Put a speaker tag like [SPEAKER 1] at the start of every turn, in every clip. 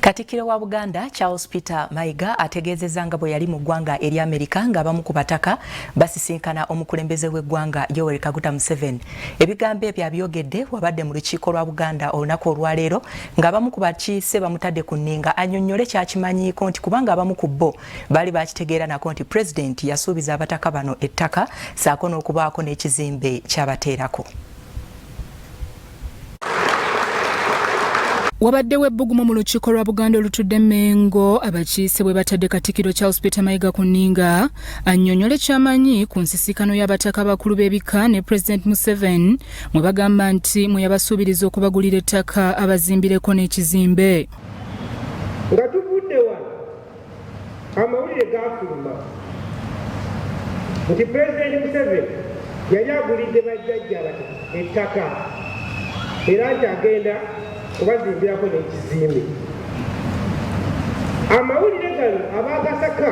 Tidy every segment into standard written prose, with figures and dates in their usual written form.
[SPEAKER 1] Katikkiro wa Buganda Charles Peter Mayiga ategeezezza nga bwe yali mu ggwanga erya Amerika ng'abamu ku bataka basisinkana omukulembeze w'eggwanga Yoweri Kaguta Museveni. Ebigambo ebyo abyogedde wabadde mu lukiiko lwa Buganda olunaku olwaleero ng'abamu ku bakiise bamutadde ku nninga annyonnyole kyakimanyiiko nti kubanga abamu ku bo baali bakitegeera nako nti pulezidenti yasuubiza abataka bano ettaka ssaako n'okubaako n'ekizimbe ky'abateerako.
[SPEAKER 2] Wabaddewo ebbugumu mu lukiiko lwa Buganda olutudde Mmengo abakiise bwe batadde Katikkiro Charles Peter Mayiga ku nninga annyonnyole ky'amanyi ku nsisikano y'abataka abakulu b'ebika ne President Museveni mwe bagamba nti mwe yabasuubiriza okubagulira ettaka abazimbireko n'ekizimbe.
[SPEAKER 3] Nga tuvudde wano amawulire gaafuluma nti Pulezidenti Museveni yali agulidde bajjajja abataka ettaka era nti agenda kubazimbirako n'ekizimbe. Amawulire gano abaagasaka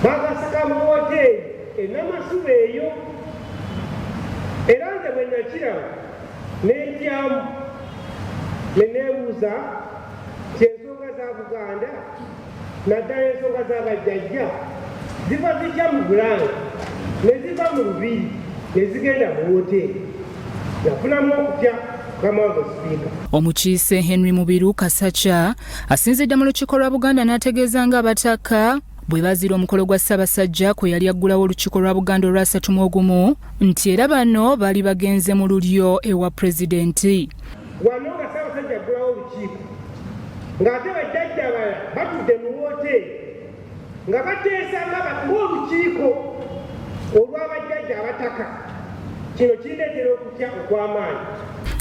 [SPEAKER 3] baagasaka mu wooteeri e Namasuba eyo era nze bwe nakiraba ne ntyamu ne neebuuza nti ensonga za Buganda naddala ensonga za bajjajja ziva zitya mu Bulange ne ziva mu Lubiri ne zigenda mu wooteeri. Nafunamu okutya mukama wange Sipiika.
[SPEAKER 2] Omukiise Henry Mubiru Kasakya asinzidde mu lukiiko lwa Buganda n'ategeeza ng'abataka bwe bazira omukolo gwa Ssaabasajja kwe yali aggulawo olukiiko lwa Buganda olwasatu mu ogumu nti era bano baali bagenze mu lulyo ewa Pulezidenti.
[SPEAKER 3] Wano nga Ssaabasajja aggulawo olukiiko ng'ate bajjajja abalala batudde mu wooteeri nga bateesa ng'olukiiko olw'abajjajja abataka, kino kindeetera okutya okw'amaanyi.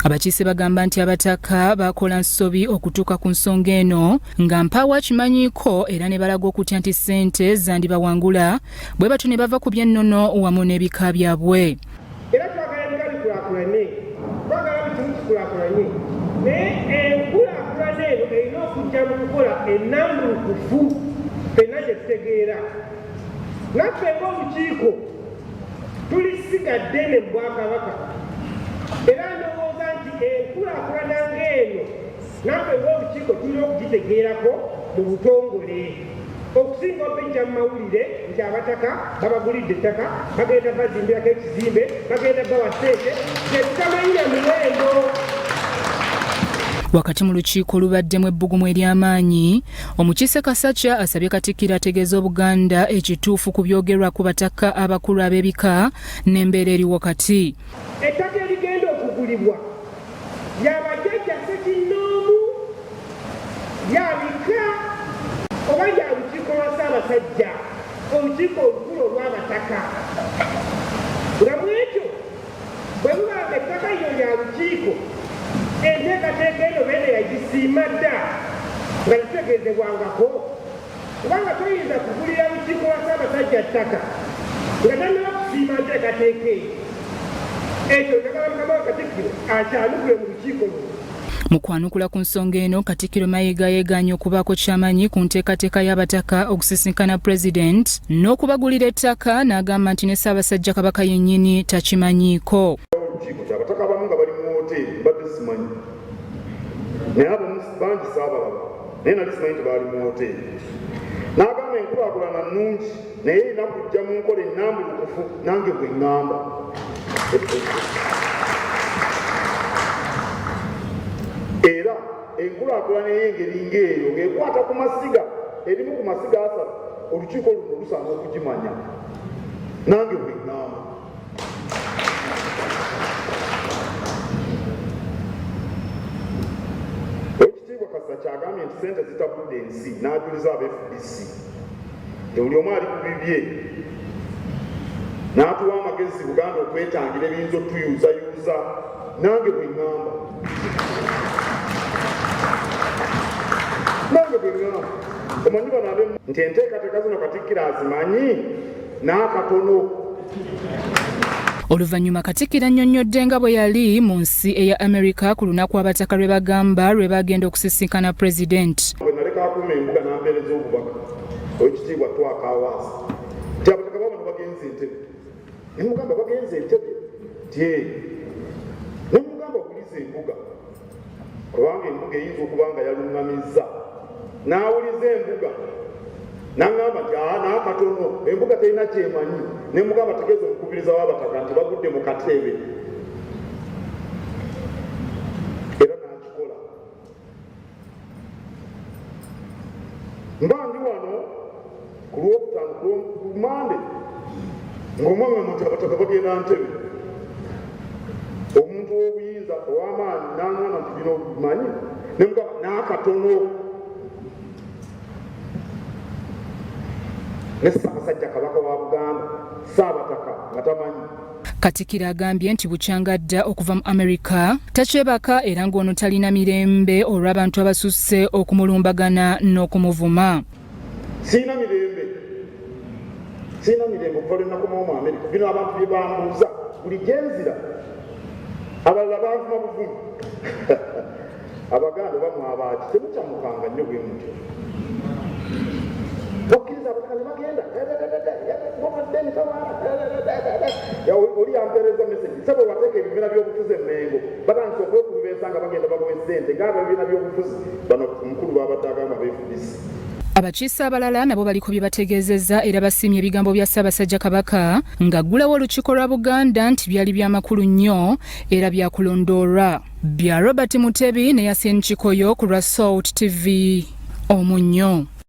[SPEAKER 2] Abakiise bagamba nti abataka bakola nsobi okutuuka ku nsonga eno nga mpaawo akimanyiiko era ne balaga okutya nti ssente zandibawangula bwe batyo ne bava ku by'ennono wamu n'ebika byabwe.
[SPEAKER 3] Era twagala ebika bikulaakulane, twagala buli kimu kikulaakulanye, naye enkulaakulana eno erina okujja mu kukola ennambulukufu ffenna gye tutegeera. Naffe ng'olukiiko tuli ssiga ddene mu Bwakabaka era ndowooza nti enkulaakulana ng'eno naffe ng'olukiiko tulina okugitegeerako mu butongole okusinga obijja mu mawulire nti abataka babagulidde ettaka, bagenda bazimbirako ekizimbe, bagenda bawa ssente zetutamanyi na miwendo.
[SPEAKER 2] Wakati mu lukiiko olubaddemu ebbugumu ery'amaanyi, Omukiise Kasakya asabye Katikkiro ategeeze Obuganda ekituufu ku byogerwa ku bataka abakulu ab'ebika n'embeera eriwo kati.
[SPEAKER 3] Ettaka erigenda okugulibwa lya bajjajja ssekinnoomu, lya bika oba lya lukiiko lwa Ssaabasajja, olukiiko olukulu olw'abataka, nga mw'ekyo bwe buba nga ettaka lino lya lukiiko, enteekateeka eno Beene yagisiima dda nga tetutegeezebwangako, kubanga toyinza kugulira lukiiko lwa Ssaabasajja ttaka nga tannaba kusiima nteekateeka eyo. Ekyo njagala mukama wa Katikkiro akyanukule mu lukiiko luno.
[SPEAKER 2] Mu kwanukula ku nsonga eno, Katikkiro Mayiga yeegaanye okubaako ky'amanyi ku nteekateeka y'abataka okusisinkana Pulezidenti n'okubagulira ettaka n'agamba nti ne Ssaabasajja Kabaka yennyini takimanyiiko.
[SPEAKER 4] Olukiiko nti abataka abamu nga bali mu wooteeri mbadde simanyi, naye abamu bangi saabalaba, naye nali simanyi nti baali mu wooteeri. N'agamba enkulaakulana nnungi naye erina kujja mu nkola ennambulukufu nange bwe ŋŋamba. Era enkulaakulana ey'engeri ng'eyo ng'ekwata ku masiga, erimu ku masiga asatu, olukiiko luno lusaana okugimanya nange bwe ŋŋamba. Owekitiibwa Kasakya agambye nti ssente zitabudde ensi n'ajuliza aba fdc nti buli omu ali ku bibye n'atuwa amagezi Buganda okwetangira ebiyinza otuyuuzayuuza nange bwe ŋŋamba. Nange bwe ŋŋamba omanyi bano abe nti enteekateeka zino Katikkiro azimanyi n'akatono.
[SPEAKER 2] Oluvannyuma Katikkiro annyonnyodde nga bwe yali mu nsi eya Amerika ku lunaku abataka lwe bagamba lwe bagenda okusisinkana Pulezidenti.
[SPEAKER 4] Bwe naleka akuuma embuga n'ampeereza obubaka, Oweekitiibwa Twaka Awaasa, nti abataka baabano bagenze Entebbe. Ne mmugamba bagenze Entebbe? Nti ee. Ne mmugamba guliza embuga. Kubanga embuga eyinza okuba nga yaluŋŋamizza n'awuliza embuga n'aŋŋamba nti aa n'akatono embuga terina kyemanyi, ne mugamba tegeeza omukubiriza w'abataka nti bagudde mu katebe, era n'akikola. Mba ndi wano ku Lwokutaano, ku Mande, ng'omwaŋŋamba nti abataka bagenda Ntebe. Omuntu ow'obuyinza ow'amaanyi n'aŋŋamba nti bino obimanyi, ne mugamba n'akatono. Ne Ssaabasajja Kabaka wa Buganda, Ssaabataka nga tamanyi.
[SPEAKER 2] Katikkiro agambye nti bukyanga adda okuva mu Amerika takyebaka era ng'ono talina mirembe olw'abantu abasusse okumulumbagana n'okumuvuma.
[SPEAKER 4] Sirina mirembe, sirina mirembe okuva lwe nakomawo mu Amerika. Bino abantu bye bambuuza buli gye nzira, abalala banvuma buvumi. Abaganda oba mwabaaki temukyamukanga nnyo bwe mutyo. Bakkiriza abataka ne bagenda oli yampeereza message, sebo wateeka ebibiina by'obufuzi e Mmengo batandise okwekulubeesa nga bagenda babawe ssente ng'abebibiina by'obufuzi bano omukulu babadde agamba beefudisi.
[SPEAKER 2] Abakiise abalala nabo baliko bye bategeezezza era basiimye ebigambo bya Ssaabasajja Kabaka ng'aggulawo olukiiko lwa Buganda nti byali bya makulu nnyo era byakulondoolwa. Bya Robert Mutebi ne Yasin Kikoyo ku lwa Salt TV Omunnyo.